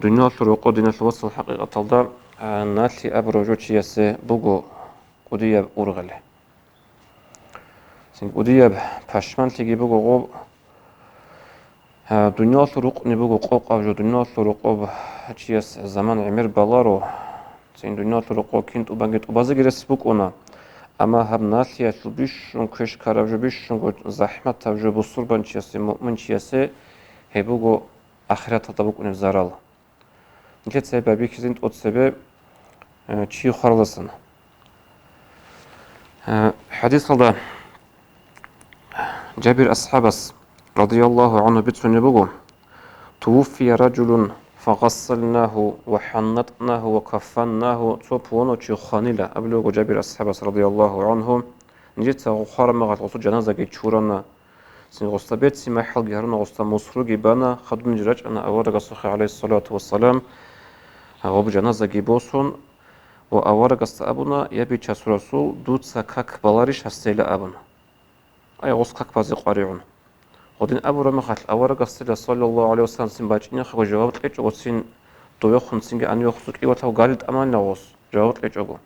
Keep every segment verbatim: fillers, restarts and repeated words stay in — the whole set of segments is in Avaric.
Дуниялалъул рокъоб, диналъул вацал, хӀакъикъаталда, а, налъи абурав жо чиясе буго кӀудияб ургъел. Цин кӀудияб пашманлъиги буго гъоб, а, дуниялалъул рукъни буго къокъаб жо, дуниялалъул рокъоб чияс заман гӀемер баларо, цин дуниялалъул рокъоб кин тӀубанги тӀубазеги рес букӀуна, амма гьаб налъиялъул бищун квеш ккараб жо, бищунго захӀматаб жо бусурбанчиясе, муъминчиясе гьеб буго ахираталда букӀунеб зарал. Нилъеца гьеб байбихьизин тӀоцебе, э, чи хваралдасан. Э, хадисалда Жабир асхӀабас, радияллагьу гӀангьу, бицунеб буго: «Тувуффия ражулун фагъассалнагьу ва хӀаннатӀнагьу ва каффаннагьу», цо пуланав чи хванила, абулеб буго Жабир асхӀабас, радияллагьу гӀангьу, нижеца гъо хвараб мехалъ гъосул жаназаги чурана, цин гъосда берцин махӀалги гьаруна, гъосда мусруги бана, хадуб ниж рачӀана аварагасухъе, гӀалайгьиссалату вассалам, гъоб жаназаги босун, ва аварагасда абуна: «Я Бичасул Расул, дуца как баларищ гьасдейила?» абун. Ай, гъос как базе къваригӀун. Гъодин абураб мехалъ аварагасдила, саллаллагьу гӀалайгьи вассалам, цин бачӀинехъего жаваб кьечӀого, цин довехун цинги гьанивехун кӀивалъав гали тӀаманила гъос, жаваб кьечӀого.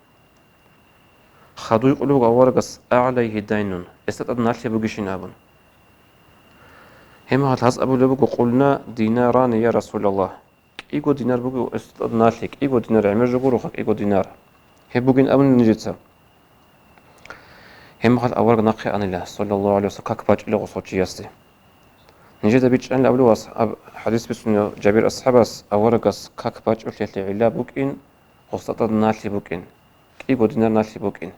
Хадуй къулев аварагас: «АгӀлайгьи дайнун, эсда тӀад налъи бугищин?» абун. Гьеб мехалъ гьаз абулеб буго: «Къулна динарани, я Расулаллагь». КӀиго динар буго эсда тӀад налъи, кӀиго динар гӀемер жо гуроха, кӀиго динар. Гьеб бугин абунила нижеца. Гьеб мехалъ авараг нахъе анила, саллаллагьу гӀалайгьи вассалам, как бачӀила гъосул чиясде. Нижеда бичӀчӀанила абулев ас-, аб-, хадис бицунев Жабир асхӀабас, аварагас как бачӀулъиялъе гӀилла букӀин, гъосда тӀад налъи букӀин, кӀиго динар налъи букӀин.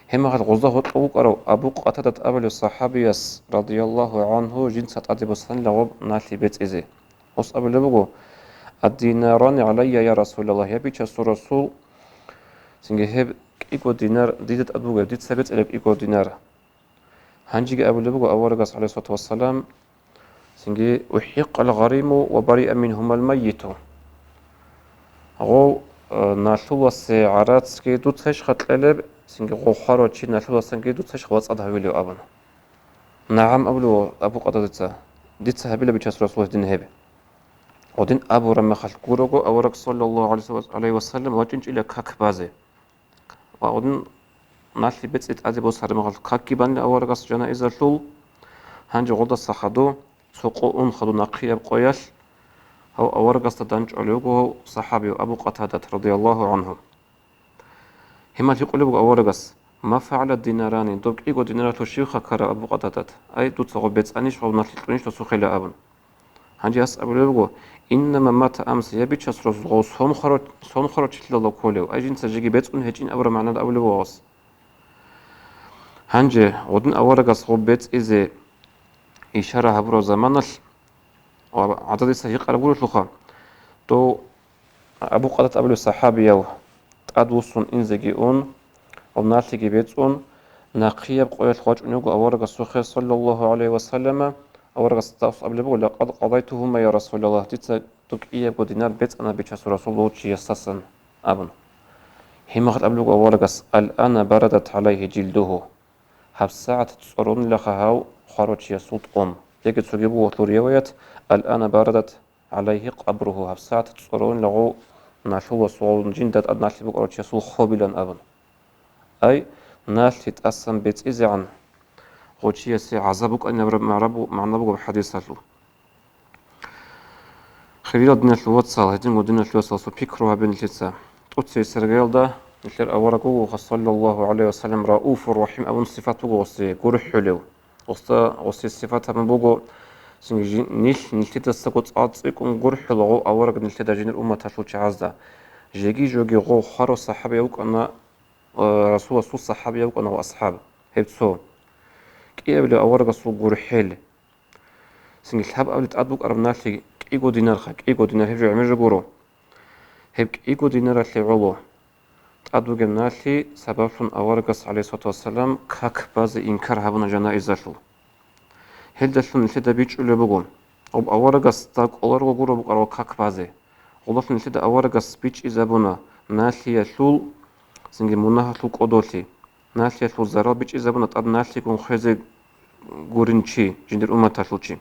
Гьеб мехалъ гъозда гьоркьов вукӀарав Абу Къатадат абулев сахӀабияс, радияллагьу гӀангьу, жинца тӀаде босанила гъоб налъи бецӀизе. Гъос абулеб буго: «Ад-динарани гӀалайя, я Расулаллагь, я Бичасул Расул, цинги гьеб кӀиго динар дида тӀад бугеб, дица бецӀила кӀиго динар». Гьанжеги абулеб буго аварагас, гӀалайгьиссалату вассалам, цинги: «УхӀикъал гъариму ва бариа мингьумал маййиту». Гъов, э, налъуласе гӀарацги дуцайищха кьелеб, цинги гъов хварав чи налъуласанги дуцайищха вацӀцӀад гьавилев абун. «НагӀам», — абулев Абу Къатадаца, — «дица гьабила, Бичасул Расул, гьедин гьеб». Гъодин абураб мехалъ гурого авараг, саллаллагьу гӀалайгьи вассалам, вачӀинчӀила как базе. Ва гъодин налъи бецӀи тӀаде босараб мехалъ какги банила аварагас жанаизалъул. Гьанже гъолдаса хадув, цо къо ун хадув нахъияб къоялъ, гьав аварагасда данчӀвалев вуго гьав сахӀабияв Абу Къатадат, радияллагьу гӀангьу. Гьемал гьикъулеб буго аварагас: «Ма фагӀала динарани, доб кӀиго динаралъул щибха ккараб, Абу Къатадат? Ай, дуца гъоб бецӀанищ ва налъи кьунищ досухъила?» абун. Гьанже гьас абулеб буго: «Иннама мата амса, я Бичасул Расул, гъов сон хварав-, сон хварав чилъидалда кколев, ай, жинца жеги бецӀун гьечӀин», абураб магӀнада абулеб буго гъас. Гьанже гъодин аварагас гъоб бецӀизе ишара гьабураб заманалъ ва гӀададиса гьикъараб гурелъулха, дов Абу Къатадат абулев сахӀабияв тӀадвуссун инзеги ун, гьеб налъиги бецӀун, нахъияб къоялъ вачӀунев вуго аварагасухъе, саллаллагьу гӀалайгьи вассаллама, аварагасда абулеб буго: «Лакъад къадайтугьума, я Расулаллагь, дица доб кӀиябго динар бецӀана Бичасул Расул дов чиясдасан», абун. Гьеб мехалъ абулеб буго аварагас: «Ал-ана барадат гӀалайгьи жилдугьу». ГьабсагӀат цӀоронилаха гьав хварав чиясул тӀом. Яги цоги буго гьелъул риваят: «Ал-ана барадат гӀалайгьи къабругьу», гьабсагӀат цӀоронила гъов налъулас гъов жинда тӀад налъи букӀарав чиясул хобилан абун. Ай, налъи тӀасан бецӀизегӀан гъов чиясе гӀазаб букӀанин абураб магӀна бу-, магӀна буго хадисалъул. Хириял диналъул вацал, гьединго диналъул вацаласул пикру гьабе нилъеца. ТӀоцебесеб иргаялда нилъер авараг вуго, саллаллагьу гӀалайгьи вассаллам, Рауфур Рахим абун сифат буго гъосие, гурхӀулев. Гъосда, гъосие сифат гьабун буго, цинги жи-, нилъ нилъедасаго цӀа-, цӀикӀкӀун гурхӀула гъов авараг нилъеда жиндир умматалъул чагӀазда. Жеги-жоги гъов хварав сахӀабияв вукӀана, э, Расуласул сахӀабияв вукӀана ва асхӀаб. Гьеб цо. КӀиабилев аварагасул гурхӀел. Цинги лъабабилеб тӀад букӀараб налъи кӀиго динарха, кӀиго динар гьеб жо гӀемер жо гуро. Гьеб кӀиго динаралъе гӀоло тӀад бугеб налъи сабаблъун аварагас, гӀалайгьиссалату вассалам, как базе инкар гьабуна жанаизалъул. Гьелдалъун нилъеда бичӀчӀулеб буго, гъоб аварагасда кӀоларого гуро букӀараб как базе. Гъолдалъун нилъеда аварагас бичӀчӀизабуна налъиялъул, цинги мунагьалъул кӀодолъи. Налъиялъул зарал бичӀчӀизабуна тӀад налъигун хвезе гурин чи, жиндир умматалъул чи.